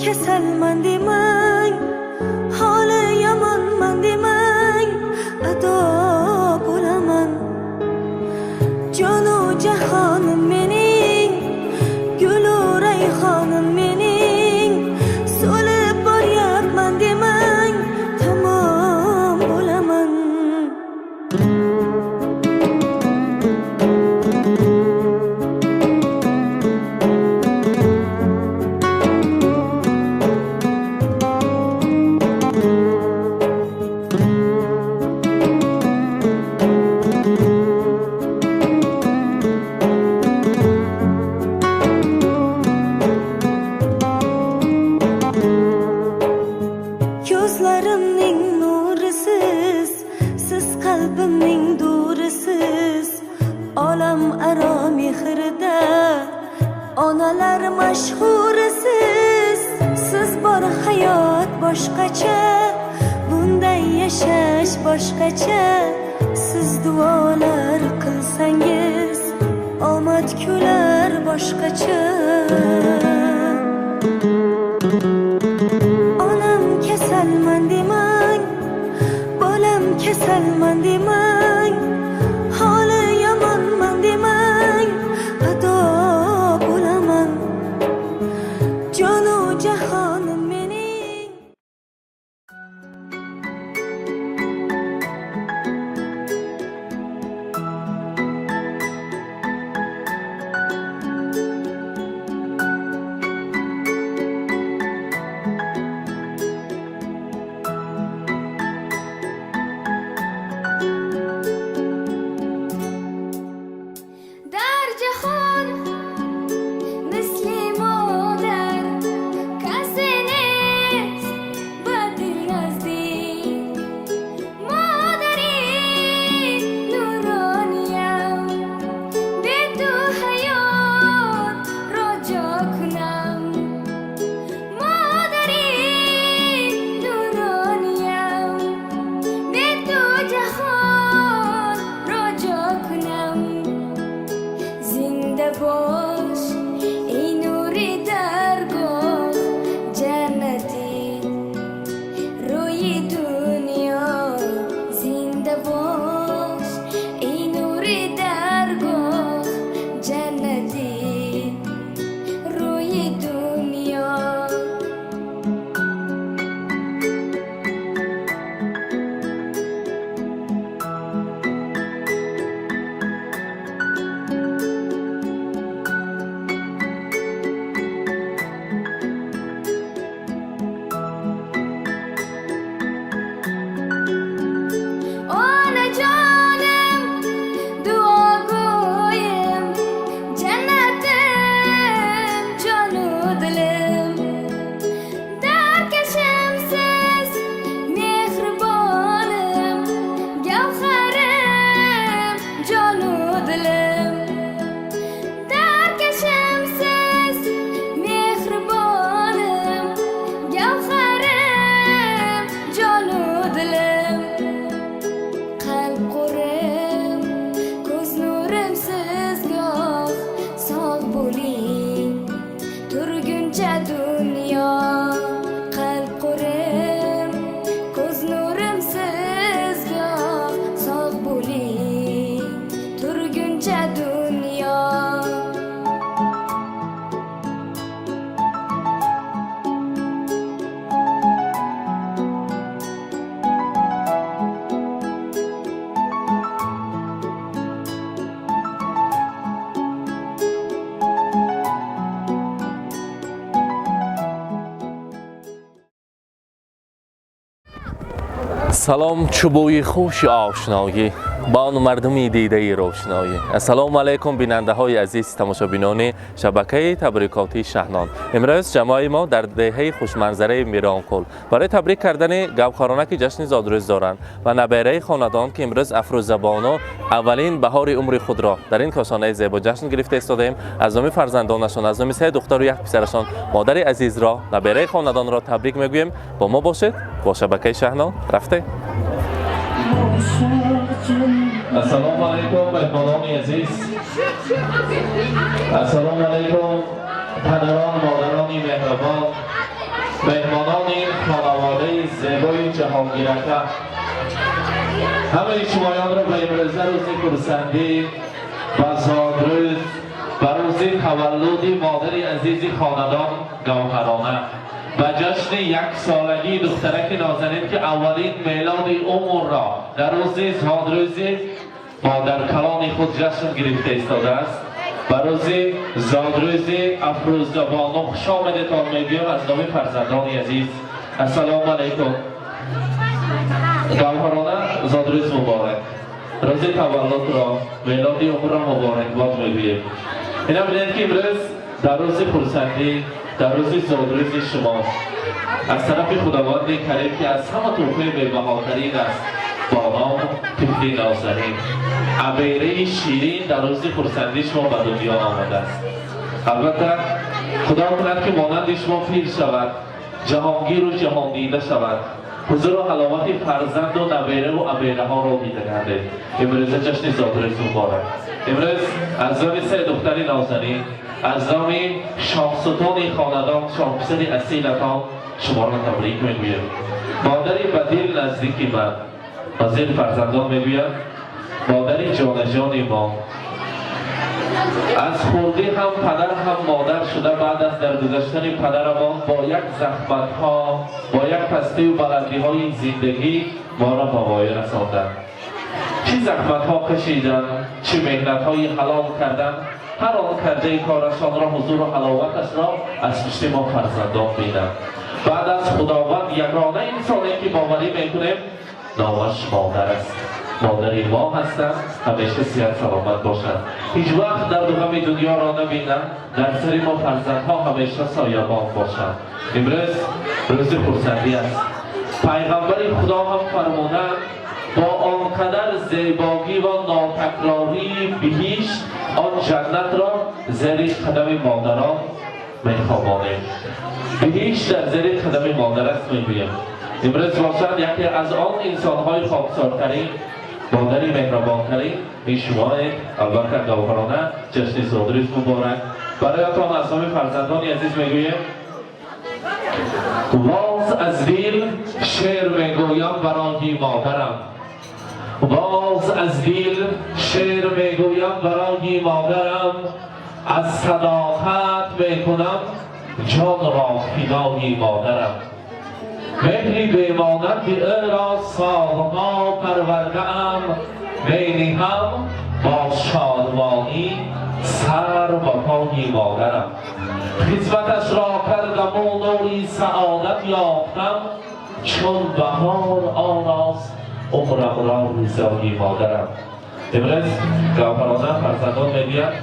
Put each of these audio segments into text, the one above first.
Kasalman demang, holi yomonman demang, ado bo'laman. Jonu jahonim mening, gulu rayhonim mening, so'lib boryapman demang, tamom bo'laman. Ko'zlarimning nurisiz, siz qalbimning durisiz, olam aro mehrida onalar mashhurisiz. Siz bor hayot boshqacha, bunday yashash boshqacha. Siz duolar qilsangiz, omad kular boshqacha. Onam kasalman demang, bolam kasalman demang, holi yomonman demang, ado bo'laman. Jonu jahonim mening. Дар ҷаҳон мисли модар касе нест ба дил наздик. Модари нурониям, бе ту ҳаётро ҷо кунам. Модари нурониям, бе ту ҷаҳонро ҷо кунам. Зинда бош, эй нури даргоҳ, ҷаннати рӯи дунё. Зинда бош, эй нури даргоҳ, ҷаннати рӯи дунё. Onajonim, duogo'yim, jannatim, jonu dilim. Darkashimsiz, mehribonim, gavharim, jonu dilim. Darkashimsiz, mehribonim, gavharim, jonu dilim. Qalb qo'rim, ko'z nurim siz goh, sog' bo'ling turguncha dunyo. Qalb qo'rim, ko'z nurim siz goh, sog' bo'ling turguncha dunyo. Салом, чу бӯи хуши ошноӣ ба он мардуми дидаи равшаноӣ. Ассалому алайкум, бинандаҳои азиз, тамошобинони шабакаи табрикотии Шаҳнон. Имрӯз ҷамоаи мо дар деҳаи хушманзараи Миронқул барои табрик кардани гавхарона, ки ҷашни зодрӯз доранд, ва набераи хонадон, ки имрӯз Афрӯзабону аввалин баҳори умри худро дар ин кошонаи зебо ҷашн гирифта истодаем, аз номи фарзандонашон, аз номи се духтару як писарашон модари азизро, набераи хонадонро табрик мегӯем. Бо мо бошед, бо шабакаи Шаҳнон. Рафте. Ассалому алайкум, меҳмонони азиз, ассалому алайкум, падарон, модарони меҳрабон. Ҷаҳонгирака, ҳамаи шумоёнро ба имрӯза рӯзи хурсандӣ, ба зодрӯз, ба рӯзи таваллуди модари азизи хонадон Гавҳарона, ба ҷашни яксолагии духтараки нозанин, ки аввалин мелоди умрро дар рӯзи зодрӯзи модаркалони худ ҷашн гирифта истодааст, ба рӯзи зодрӯзи Афрӯзабону хуш омадетон мегӯям аз номи фарзандони азиз. Ассалому алайкум, Гавҳарона, зодрӯз муборак, рӯзи таваллудро, мелоди умрро муборакбод мегӯем. Ина бинед, ки имрӯз дар рӯзи хурсандӣ, дар рӯзи зодрӯзи шумо аз тарафи Худованди Карим, ки аз ҳама тӯҳфаи бебаҳотарин аст, бо ном тифли нозанин, абераи ширин дар рӯзи хурсандии шумо ба дунё омадааст. Албатта, Худо кунад, ки монанди шумо пир шавад, ҷаҳонгиру ҷаҳондида шавад, ҳузуру ҳаловати фарзанду набераву абераҳоро дида гардед. Имрӯза ҷашни зодрӯз муборак. Имрӯз аз номи се духтари нозанин, аз номи шоҳсутони хонадон, шоҳписари асилатон шуморо табрик мегӯем. Модари ба дил наздики ман, вазир фарзандон мегӯяд, модари ҷонаҷони мо, аз хурдӣ ҳам падар, ҳам модар шуда, баъд аз даргузаштани падарамон бо як заҳматҳо, бо як пастию баландиҳои зиндагӣ моро ба воя расонданд. Чӣ заҳматҳо кашиданд, чӣ меҳнатҳои ҳалол карданд, ҳар он кардаи корашонро, ҳузуру ҳаловаташро аз пушти мо фарзандон бинанд. Баъд аз Худованд ягона инсоне, ки боварӣ мекунем, номаш модар аст. Модари мо ҳастанд, ҳамеша сиҳат саломат бошанд, ҳеҷ вақт дарду ғами дунёро набинанд, дар сари мо фарзандҳо ҳамеша соябон бошанд. Имрӯз рӯзи хурсандӣ аст. Пайғамбари Худо ҳам фармуданд: бо он қадар зебогӣ ва нотакрории биҳишт, он ҷаннатро зери қадами модарон мехобонем. Биҳишт дар зери қадами модар аст, мегӯем. Имрӯз бошад, яке аз он инсонҳои хоксортарин, модари меҳрабонтарин ин шумоед. Албатта, Гавҳарона, ҷашни зодрӯз муборак. Бароятон аз номи фарзандони азиз мегӯем: боз аз дил шеър мегӯям барои модарам, боз аз дил шеър мегӯям барои модарам, аз садоқат мекунам ҷонро фидои модарам. Меҳри бемонанди ӯро солҳо парвардаам, мениҳам бо шодмонӣ сар ба пои модарам. Хизматашро кардаму нури саодат ёфтам, чун баҳор орост умрамро ризои модарам. Имрӯз Гавҳарона, фарзандон мегӯяд,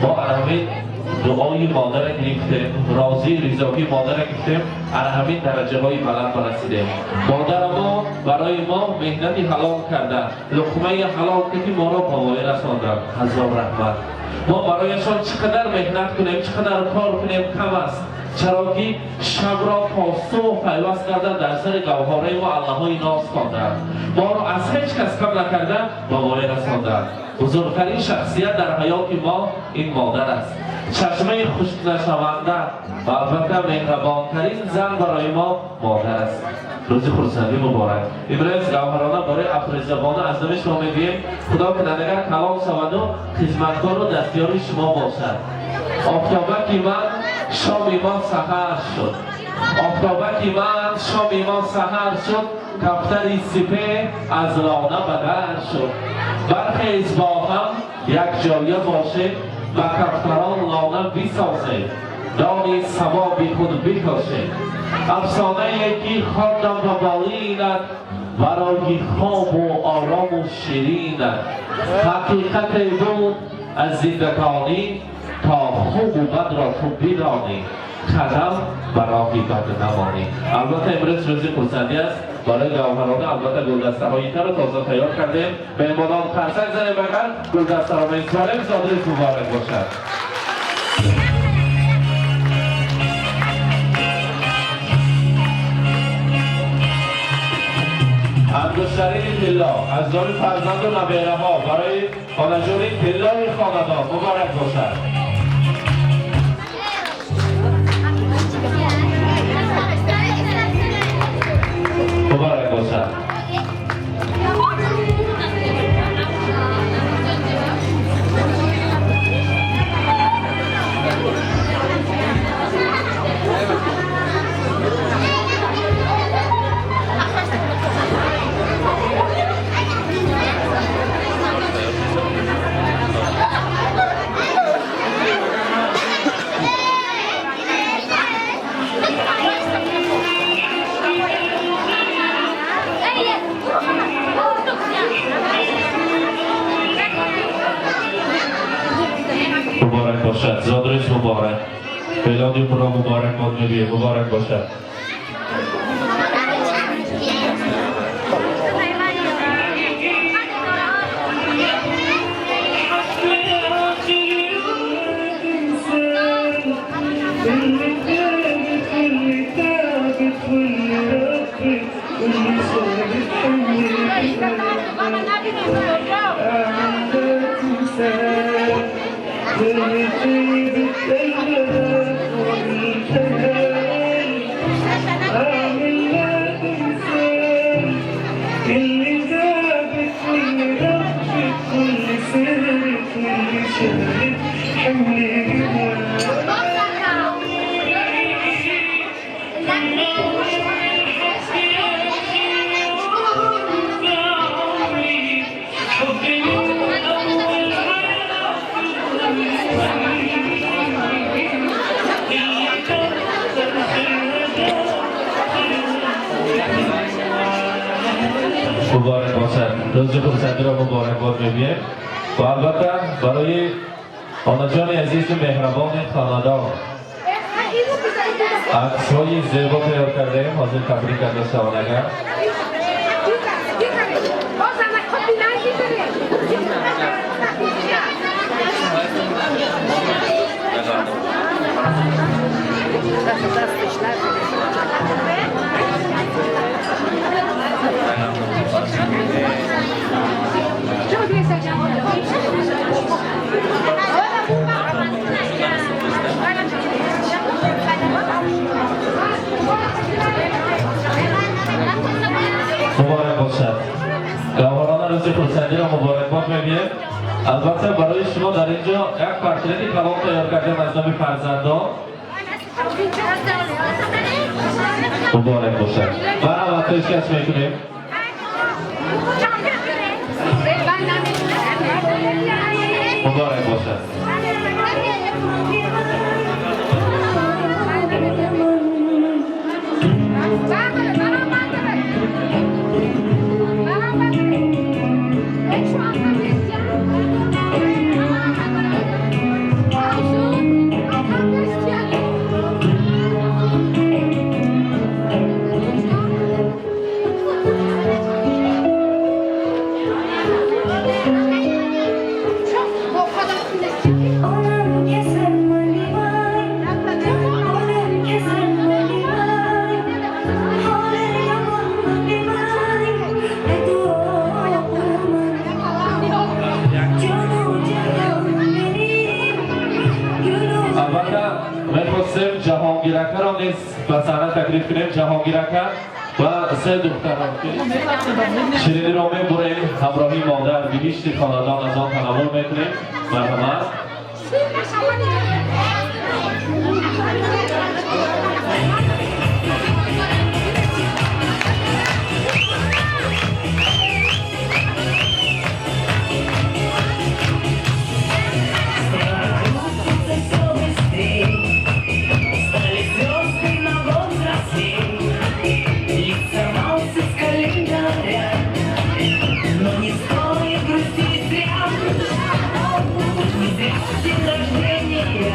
мо ана ҳамин дуои модара гирифтем, розии ризоии модара гирифтем, ана ҳамин дараҷаҳои баланд барасидем. Модарамо барои мо меҳнати ҳалол карда, луқмаи ҳалол ки моро ба воя расонданд, ҳазор раҳмат. Мо барояшон чӣ қадар меҳнат кунем, чӣ қадар кор кунем, кам аст, чаро ки шабро то субҳ пайваст карда, дар сари гавҳораи мо аллаҳои ноз хонданд, моро аз ҳеҷ кас кам накарда, ба воя расонданд. Бузургтарин шахсият дар ҳаёти мо ин модар аст, чашмаи хушкнашаванда ва албатта меҳрабонтарин зан барои мо модар аст. Рӯзи хурсандӣ муборак. Имрӯз Гавҳарона, барои Афрӯзабона аз номи шумо мегӯем: Худо кунад, агар калон шаваду хизматкору дастёри шумо бошад. Офтобаки ман, шоми мо саҳар шуд, офтобаки ман, шоми мо саҳар шуд, кафтари сипеҳ аз лона ба дар шуд. Бархез, бо ҳам якҷоя бошем, ба кафтарон лона бисозем, дони савоби худ бикошем. Афсонае ки хондам ба болинат, барои хобу орому ширинат, ҳақиқате буд аз зиндагонӣ, то хубу бадро ту бидонӣ, қадам ба роҳи бад намонӣ. Албатта, имрӯз рӯзи хурсандӣ аст барои Гавҳарона. Албатта, гулдастаҳои тару тоза тайёр кардем. Меҳмонон, қарсак занем, агар гулдастаро месупорем. Зодрӯз муборак бошад. Ангуштарини тилло аз ҷониби фарзанду набераҳо барои хонаҷони тиллои хонадон муборак бошад. Муборак бошад. Бошад, зодрӯз муборак. Мелодиро муборакбод мегӯем, муборак бошад. اللي ذابت واللي ربت واللي سرت واللي شالت حمل جبال. Муборак бошад, рӯзи хурсандиро муборакбод мегӯем ва албатта барои онаҷони азизу меҳрабони хонадон аксҳои зебо тайёр кардаем, ҳозир табрик карда шаванд агар. Муборак бошад, гавҳарона, рӯзи хурсандиро муборакбод мегӯем. Албатта барои шумо дар ин ҷо як портрети калон тайёр кардем аз номи фарзандон. Муборак бошад, марҳамат, пешкаш мекунем. Муборак бошад. Onam kasalman demang, onam kasalman demang, holi yomonman demang, duo qilaman. Jonu jahon mening, gulu. Албатта мехостем Ҷаҳонгиракаро низ ба саҳна таклиф кунем. Ҷаҳонгирака ва се духтарро шириниро мебурем, ҳамроҳи модар биҳишти хонадон аз он танаввул мекунем. Марҳамат. Все быстрей, стали звезды на взрослей. Лик сорвался с календаря, но не стоит грустить зря. Не зря день рождения.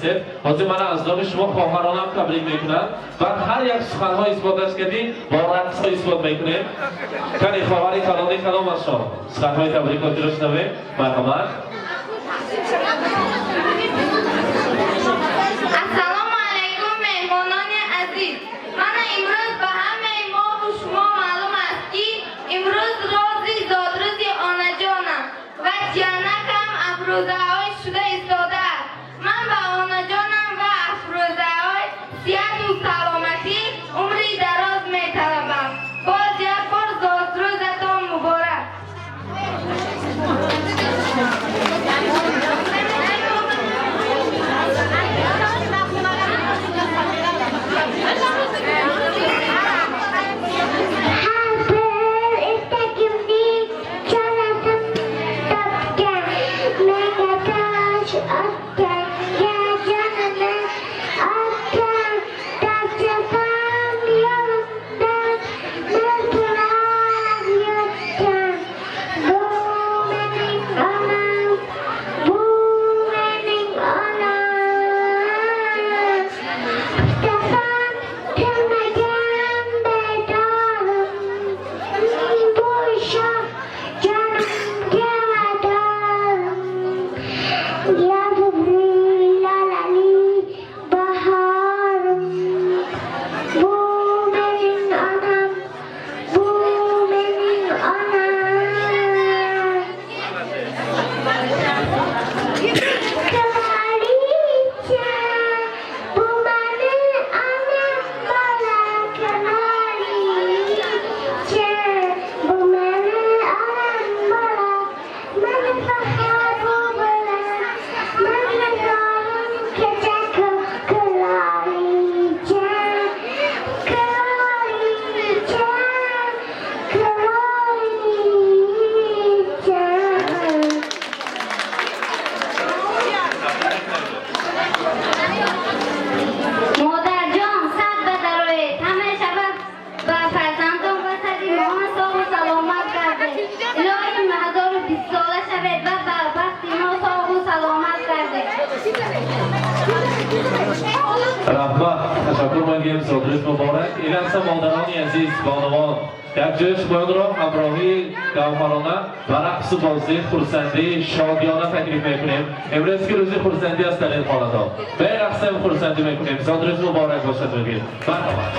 истед. Ҳозир мана аз номи шумо хоҳаронам табрик мекунам ва ҳар як суханҳо исботаш кардӣ, бо рақсҳо исбот мекунем. Кани, хоҳари калонӣ калом аз шумо суханҳои табрикотиро шунавем. Марҳамат. Ассалому алайкум, меҳмонони азиз. Мана имрӯз ба ҳамаи мову шумо маълум аст, ки имрӯз рӯзи зодрӯзи онаҷонам ва ҷиянакам Афрӯзаҳои шуда истодааст. Ман ба онаҷонам ва Афрӯзаҳои сиҳату саломатӣ, умри дароз металабам. Боз як бор зодрӯзатон муборак. Har bir istagimning chorasin topgan, menga tosh otganga jonini otgan, topsam yo'limdan miltirar yotgan. Bu mening onam, bu mening onam. Mustafam tinmagan bedorim, bu shoh jonimga madorim. Yozuvli lalali bahorim. Bu mening onam, bu mening onam. Kraliça, bu meni onam bola. Kraliça, bu meni onam bola. Mani faxr bu bilan, mani zorim kecha kraliça, kraliça, kraliça. Модарҷон, сад ба дароед, ҳамеша ба фарзандон ва сари моҳон соғу саломат гардед. Илоҳим 1020 сола шавед ва ба бахти мо соғу саломат гардед. Раҳмат, ташаккур мегӯем, зодрӯз муборак. Ин лаҳза, модарони азиз, бонувон, як ҷои шумоёнро ҳамроҳии гавҳарона ба рақсу бозӣ, хурсандӣ, шодиёна таклиф мекунем. Имрӯз ки рӯзи хурсандӣ аст дар ин хонадон, берақсем, хурсандӣ мекунем. Зодрӯз муборак бошад мегӯем. Марҳамат.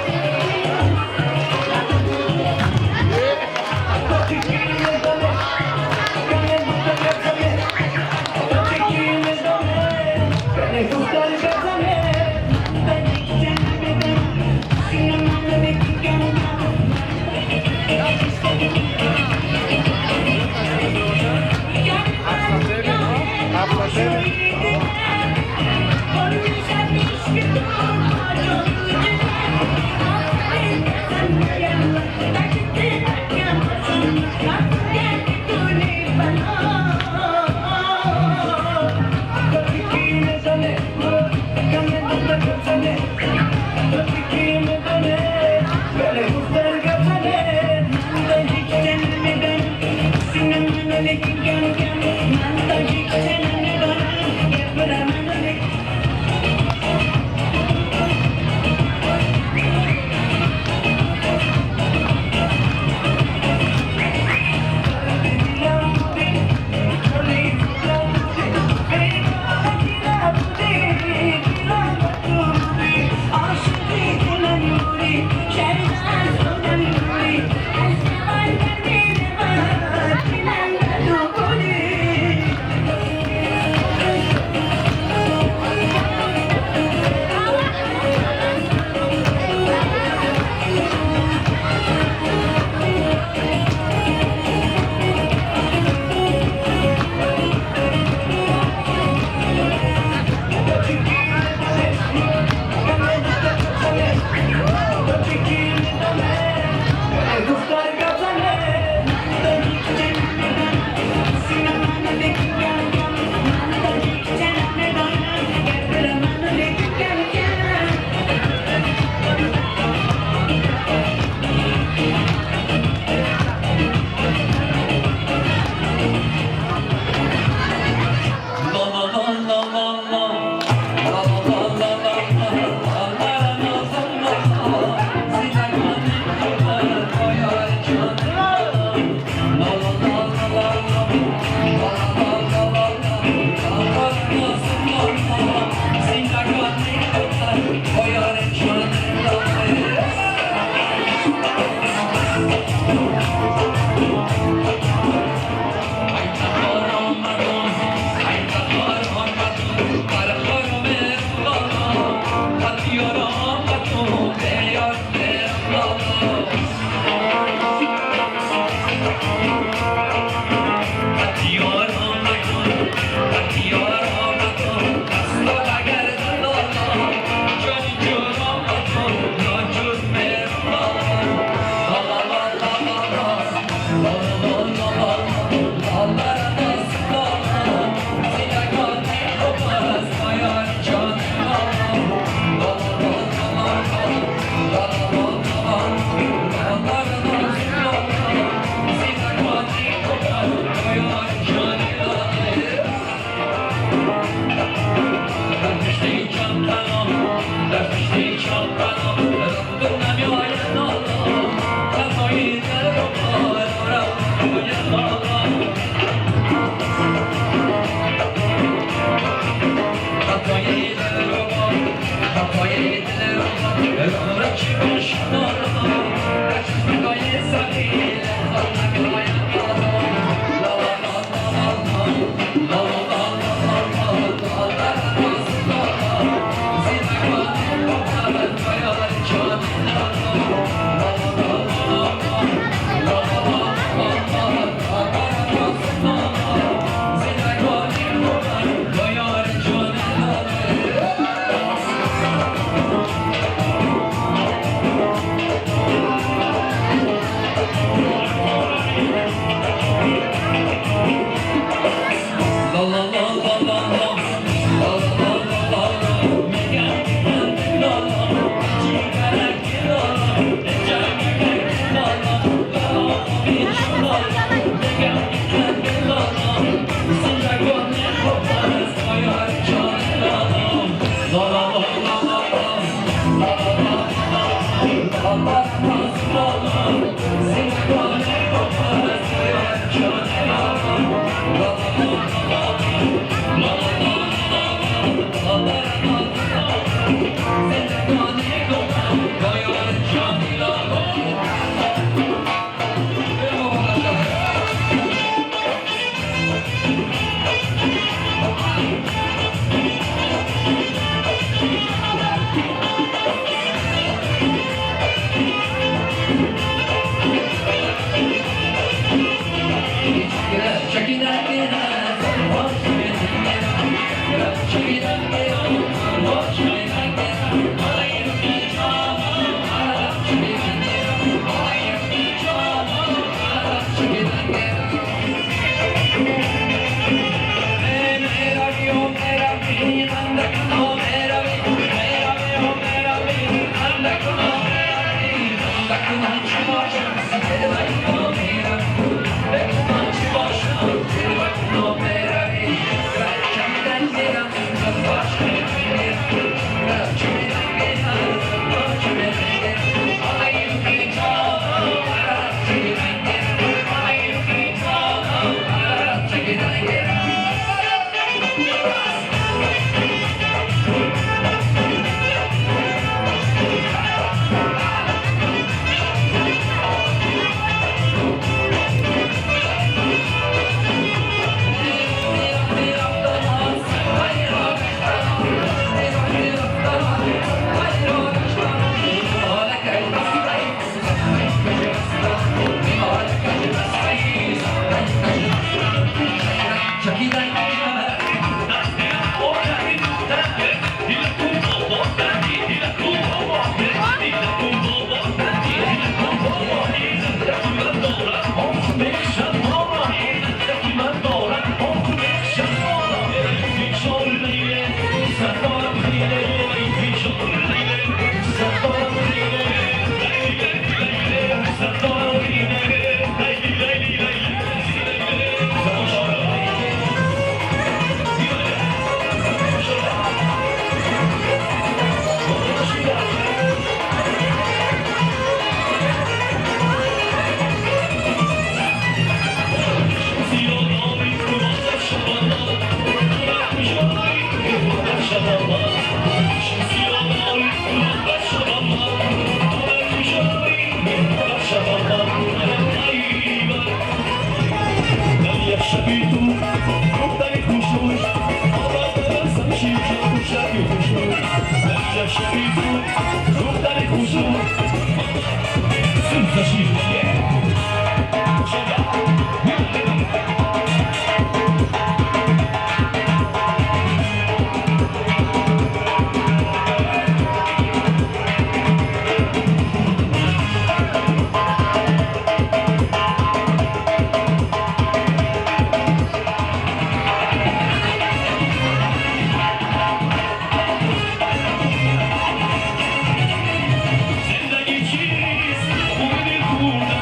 زندگی چیست؟ امید خوردن.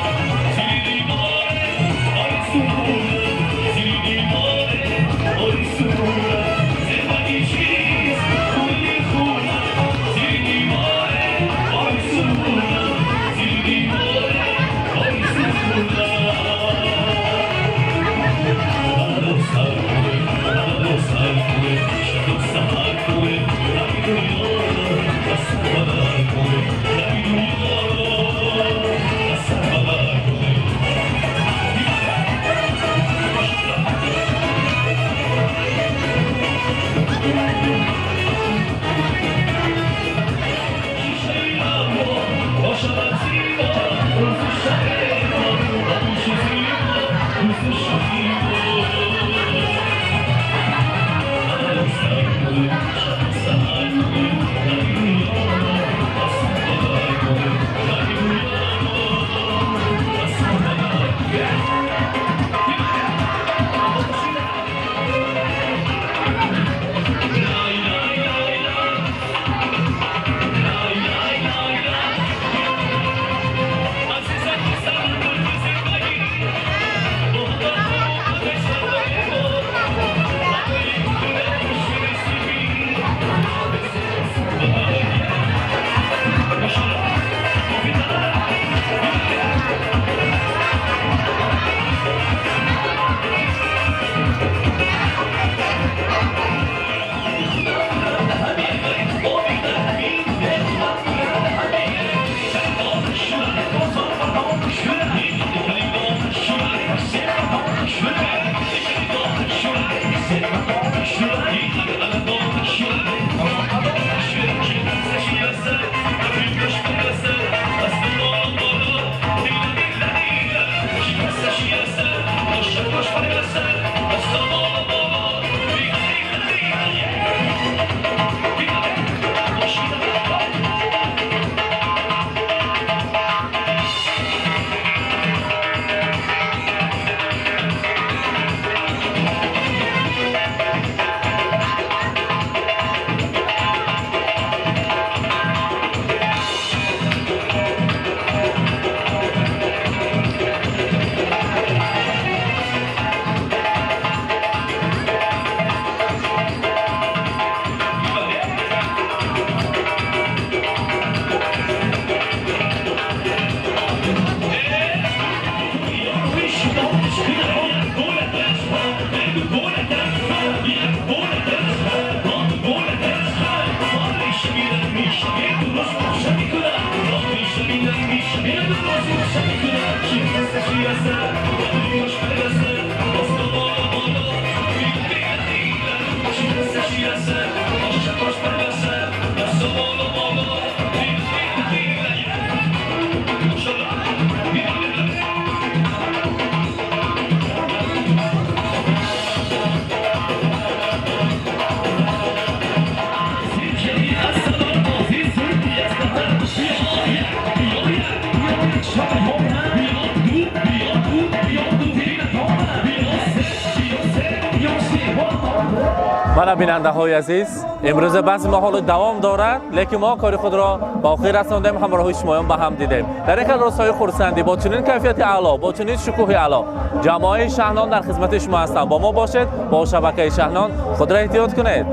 Мана, бинандаҳои азиз, имрӯза баъзе мо ҳоло давом дорад, лекин мо кори худро ба охир расондем, ҳамроҳи шумоён ба ҳам дидем. Дар ин хел рӯзҳои хурсандӣ, бо чунин кайфияти аъло, бо чунин шукӯҳи аъло ҷамоаи Шаҳнон дар хизмати шумо ҳастанд. Бо мо бошед, бо шабакаи Шаҳнон. Худро эҳтиёт кунед.